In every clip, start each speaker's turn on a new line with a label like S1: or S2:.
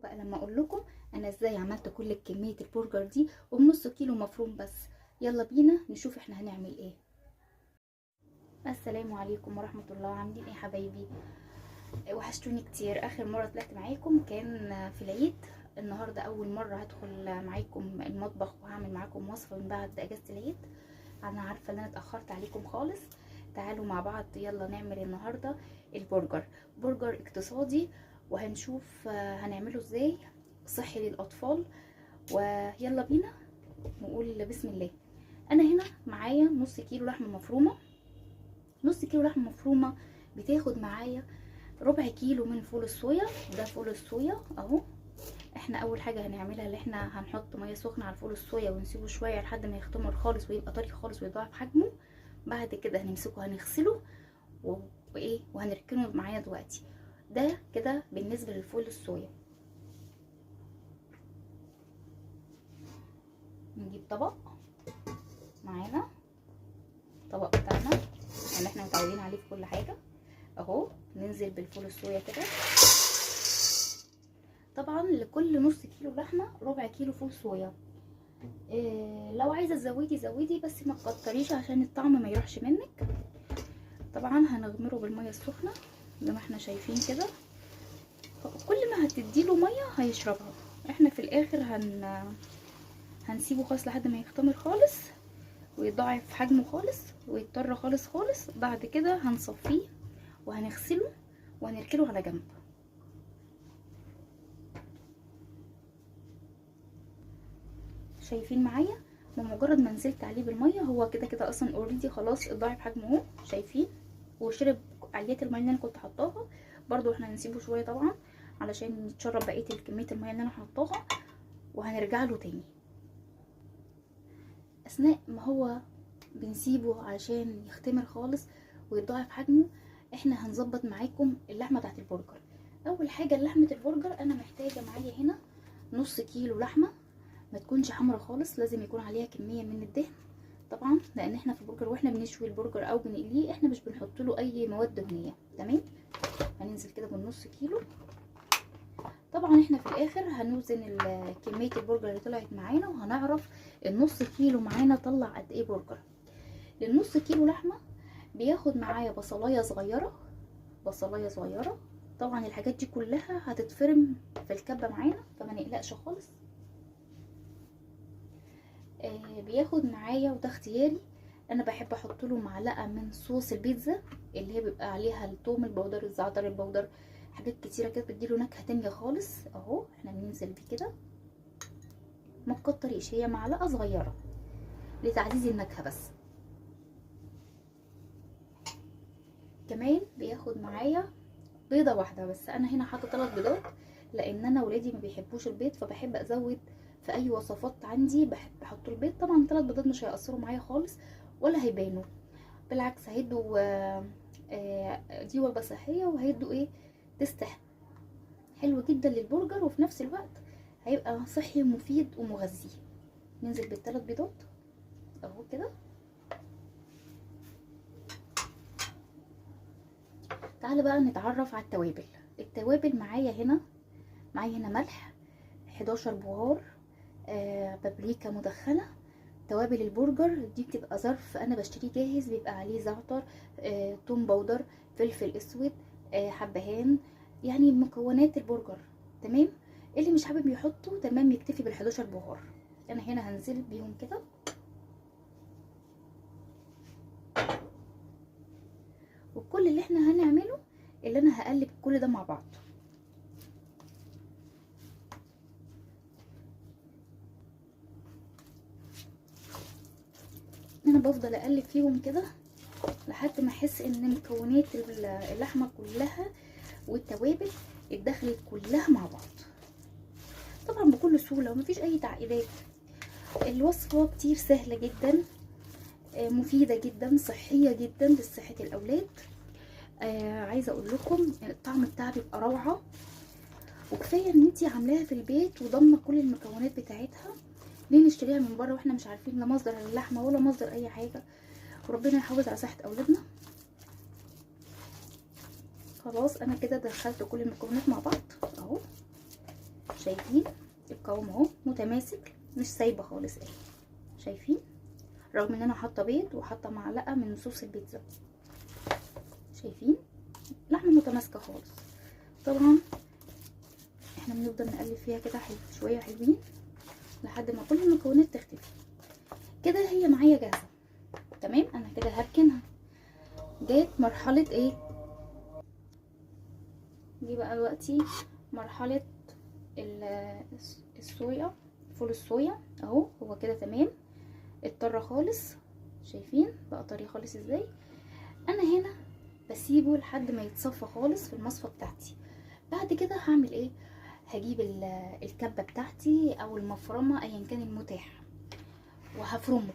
S1: بقى لما اقول لكم انا ازاي عملت كل كمية البرجر دي وبنص كيلو مفروم بس. يلا بينا نشوف احنا هنعمل ايه. السلام عليكم ورحمة الله، عاملين ايه حبايبي؟ وحشتوني كتير. اخر مرة طلعت معاكم كان في العيد، النهارده اول مرة هدخل معاكم المطبخ وهعمل معاكم وصفه من بعد اجازه العيد. انا عارفه ان انا اتاخرت عليكم خالص. تعالوا مع بعض يلا نعمل النهارده البرجر، برجر اقتصادي، وهنشوف هنعمله ازاي صحي للاطفال. ويلا بينا نقول بسم الله. انا هنا معايا نص كيلو لحمه مفرومه. نص كيلو لحمه مفرومه بتاخد معايا ربع كيلو من فول الصويا. ده فول الصويا اهو. احنا اول حاجة هنعملها اللي احنا هنحط مية سخنة على الفول الصويا ونسيبه شوية لحد ما يختمر خالص ويبقى طري خالص ويضاعف حجمه. بعد كده هنمسكه هنغسله وايه وهنركنه معايا دلوقتي. ده كده بالنسبة للفول الصويا. نجيب طبق معانا، الطبق بتاعنا اللي احنا متعودين عليه في كل حاجة اهو. ننزل بالفول الصويا كده. طبعا لكل نص كيلو لحمه ربع كيلو فول صويا. إيه لو عايزه تزودي زودي، بس ما تكتريش عشان الطعم ما يروحش منك. طبعا هنغمره بالمية السخنة زي ما احنا شايفين كده. كل ما هتديله مية هيشربها. احنا في الاخر هنسيبه خالص لحد ما يختمر خالص ويضاعف حجمه خالص ويضطر خالص خالص. بعد كده هنصفيه وهنغسله وهنركنه على جنب. شايفين معايا؟ بمجرد ما نزلت عليه بالمية هو كده كده اصلا already خلاص اتضاعف حجمه اهو، شايفين؟ وشرب عيات المية اللي انا كنت حطاها. برضو احنا هنسيبه شوية طبعا علشان يتشرب بقية كمية المية اللي انا حطاها، وهنرجع له تاني. اثناء ما هو بنسيبه علشان يختمر خالص ويتضاعف حجمه، احنا هنظبط معاكم اللحمة بتاعت البرجر. اول حاجة لحمه البرجر انا محتاجه معايا هنا نص كيلو لحمه، ما تكونش حمرا خالص، لازم يكون عليها كمية من الدهن طبعا، لان احنا في البرجر واحنا بنشوي البرجر او بنقليه احنا مش بنحط له اي مواد دهنية. تمام؟ هننزل كده بالنص كيلو. طبعا احنا في الاخر هنوزن كمية البرجر اللي طلعت معانا وهنعرف النص كيلو معانا طلع قد ايه برجر. للنص كيلو لحمه بياخد معايا بصلايه صغيرة، بصلايه صغيرة. طبعا الحاجات دي كلها هتتفرم في الكبه معانا فما نقلقش خالص. بياخد معايا، وده اختياري، انا بحب احط له معلقه من صوص البيتزا اللي هي بيبقى عليها الثوم ال powder، الزعتر ال powder، حاجات كتيرة كده بتديله نكهة تانية خالص اهو. احنا بننزل بيه كده، ما تكتريش، هي معلقه صغيرة لتعزيز النكهة بس. كمان بياخد معايا بيضة واحدة بس، انا هنا حاطه 3 بيضات لان انا ولادي ما بيحبوش البيض، فبحب ازود في اي وصفات عندي بحب احط البيض. طبعا 3 بيضات مش هيأثروا معايا خالص ولا هيبانوا، بالعكس هيدوا دي وجبة صحية وهيدوا ايه taste حلو جدا للبرجر، وفي نفس الوقت هيبقى صحي ومفيد ومغذي. ننزل بالثلاث بيضات اهو كده. تعالوا بقى نتعرف على التوابل. التوابل معايا هنا، معايا هنا ملح، 11 بهار، بابريكا مدخنه، توابل البرجر دي بتبقى ظرف انا بشتريه جاهز، بيبقى عليه زعتر، توم powder، فلفل اسود، حبهان، يعني مكونات البرجر. تمام؟ اللي مش حابب يحطه تمام يكتفي بال11 بهار. انا هنا هنزل بيهم كده. وكل اللي احنا هنعمله اللي انا هقلب كل ده مع بعض. انا بفضل اقلب فيهم كده لحد ما احس ان مكونات اللحمة كلها والتوابل اتدخلت كلها مع بعض. طبعا بكل سهولة ومفيش اي تعقيدات. الوصفة كتير سهلة جدا، مفيدة جدا، صحية جدا لصحة الاولاد. عايزه اقول لكم الطعم بتاعها بيبقى روعه، وكفاية ان انتي عاملاها في البيت وضامنه كل المكونات بتاعتها. ليه نشتريها من بره واحنا مش عارفين لا مصدر اللحمة ولا مصدر اي حاجة؟ وربنا يحافظ على صحة اولادنا. خلاص انا كده دخلت كل المكونات مع بعض اهو. شايفين القوام اهو متماسك، مش سايبه خالص اهي. شايفين؟ رغم ان انا حاطه بيض وحاطه معلقه من صوص البيتزا. شايفين؟ لحمه متماسكة خالص. طبعا احنا بنفضل نقلب فيها كده شوية حلوين لحد ما كل المكونات تختفي. كده هي معايا جاهزة تمام. انا كده هركنها. جت مرحلة ايه دي بقى دلوقتي؟ مرحلة الصويا، فول الصويا اهو. هو كده تمام، اتطرى خالص. شايفين بقى طري خالص ازاي؟ انا هنا بسيبه لحد ما يتصفى خالص في المصفى بتاعتي. بعد كده هعمل ايه؟ هجيب الكبه بتاعتي او المفرمه ايا كان المتاح، وهفرمه.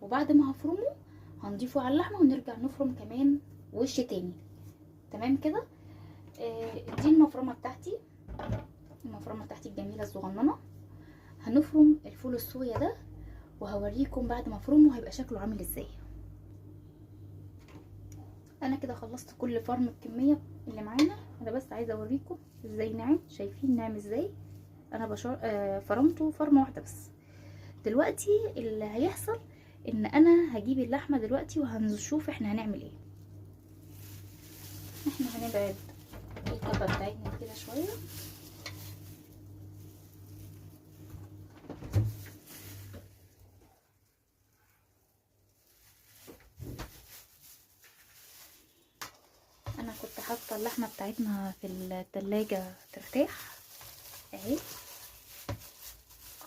S1: وبعد ما هفرمه هنضيفه على اللحمة ونرجع نفرم كمان وش تاني. تمام كده. دي المفرمه بتاعتي، المفرمه بتاعتي الجميلة الصغننه. هنفرم الفول الصويا ده وهوريكم بعد ما افرمه هيبقى شكله عامل ازاي. انا كده خلصت كل فرم الكمية اللي معانا. انا بس عايزه اوريكم ازاي ناعم. شايفين ناعم ازاي؟ انا فرمته فرمه واحدة بس. دلوقتي اللي هيحصل ان انا هجيب اللحمة دلوقتي وهنشوف احنا هنعمل ايه. احنا هنبعد الكبه بتاعتنا كده شوية. انا كنت حاطه اللحمة بتاعتنا في التلاجة ترتاح اهي،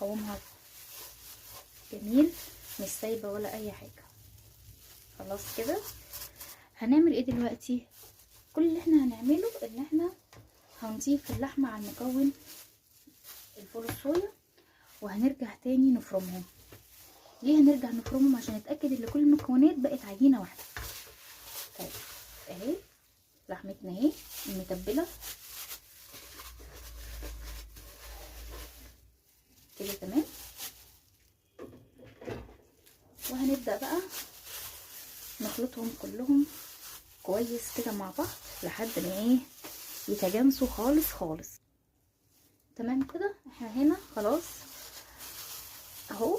S1: قوامها جميل، مش سايبه ولا اي حاجة. خلاص كده هنعمل ايه دلوقتي؟ كل اللي احنا هنعمله ان احنا هنضيف اللحمة على المكون الفول الصويا وهنرجع تاني نفرمهم. ليه هنرجع نفرمهم؟ عشان نتاكد ان كل المكونات بقت عجينه واحدة. طيب اهي لحمتنا اهي المتبله كده تمام. وهنبدأ بقى نخلطهم كلهم كويس كده مع بعض لحد ما ايه يتجانسوا خالص خالص. تمام كده. احنا هنا خلاص اهو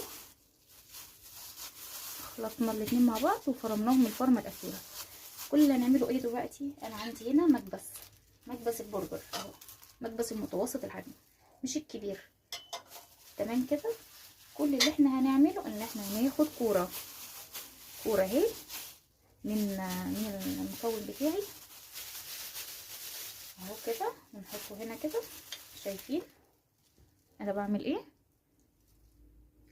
S1: خلطنا الاتنين مع بعض وفرمناهم الفرمه الاخيرة. كل اللي هنعمله ايه دلوقتي؟ انا عندي هنا مكبس، مكبس البرجر اهو، مكبس المتوسط الحجم مش الكبير. تمام كده. كل اللي احنا هنعمله ان احنا هناخد كورة كورة اهي من المكون بتاعي اهو كده، ونحطه هنا كده. شايفين انا بعمل ايه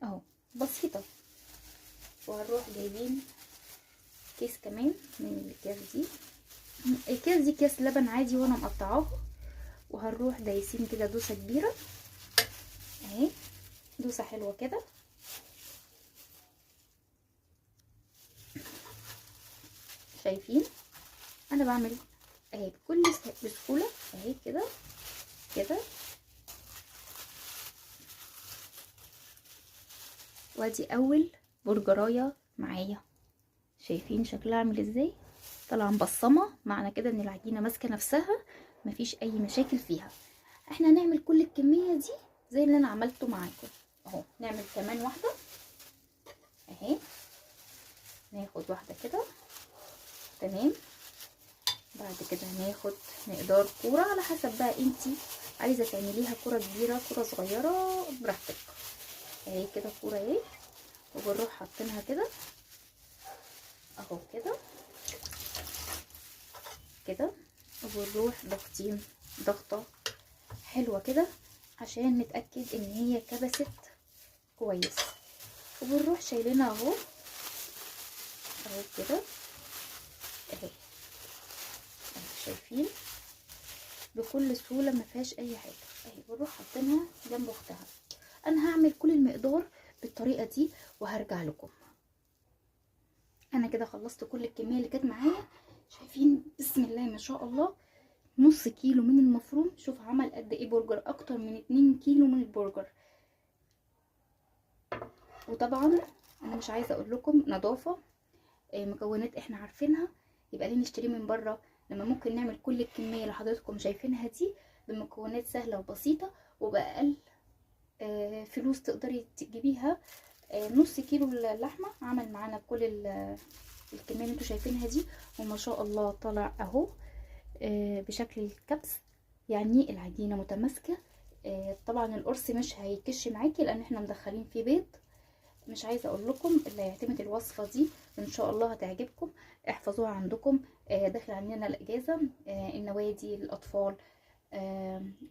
S1: اهو؟ بسيطة. وهنروح جايبين كيس كمان من الاكياس دي. الكيس دي كيس لبن عادي وانا مقطعاه. وهنروح دايسين كده دوسة كبيرة اهي، دوسة حلوة كده. شايفين انا بعمل اهي بكل بسهولة اهي كده كده. وادي اول برجرايه معايا. شايفين شكلها عامل ازاي؟ طالعه مبصمه، معنى كده ان العجينة ماسكه نفسها، مفيش اي مشاكل فيها. احنا هنعمل كل الكمية دي زي اللي انا عملته معاكم اهو. نعمل كمان واحدة اهي، ناخد واحدة كده تمام. بعد كده هناخد مقدار كورة على حسب بقى انتي عايزه تعمليها، كورة كبيرة كورة صغيرة براحتك اهي كده كورة اهي. وبنروح حاطينها كده اهو كده كده، وبنروح ضاغطين ضغطه حلوة كده عشان نتاكد ان هي كبست كويس. وبنروح شايلينها اهو اهو كده اهي، شايفين بكل سهولة ما فيهاش اي حاجة اهي. بنروح حاطينها جنب اختها. انا هعمل كل المقدار بالطريقة دي وهرجع لكم. انا كده خلصت كل الكمية اللي كانت معايا. شايفين بسم الله ما شاء الله نص كيلو من المفروم. شوف عمل قد ايه برجر، اكتر من 2 كيلو من البرجر. وطبعا انا مش عايزه اقول لكم نظافة، مكونات احنا عارفينها، يبقى ليه نشتريه من بره لما ممكن نعمل كل الكمية اللي حضراتكم شايفينها دي بمكونات سهلة وبسيطة وباقل فلوس تقدري تجيبيها. نص كيلو اللحمة عمل معانا كل الكمية اللي انتوا شايفينها دي، وما شاء الله طلع اهو بشكل الكبس، يعني العجينة متماسكة. طبعا القرص مش هيكش معاكي لان احنا مدخلين فيه بيض. مش عايزه اقول لكم اللي هيعتمد الوصفة دي ان شاء الله هتعجبكم، احفظوها عندكم. داخل علينا الاجازة، النوادي للاطفال،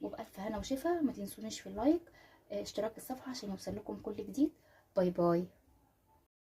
S1: وبألف هنا وشفا. ما تنسونيش في ال like، اشتراك الصفحة عشان يوصل لكم كل جديد. bye bye.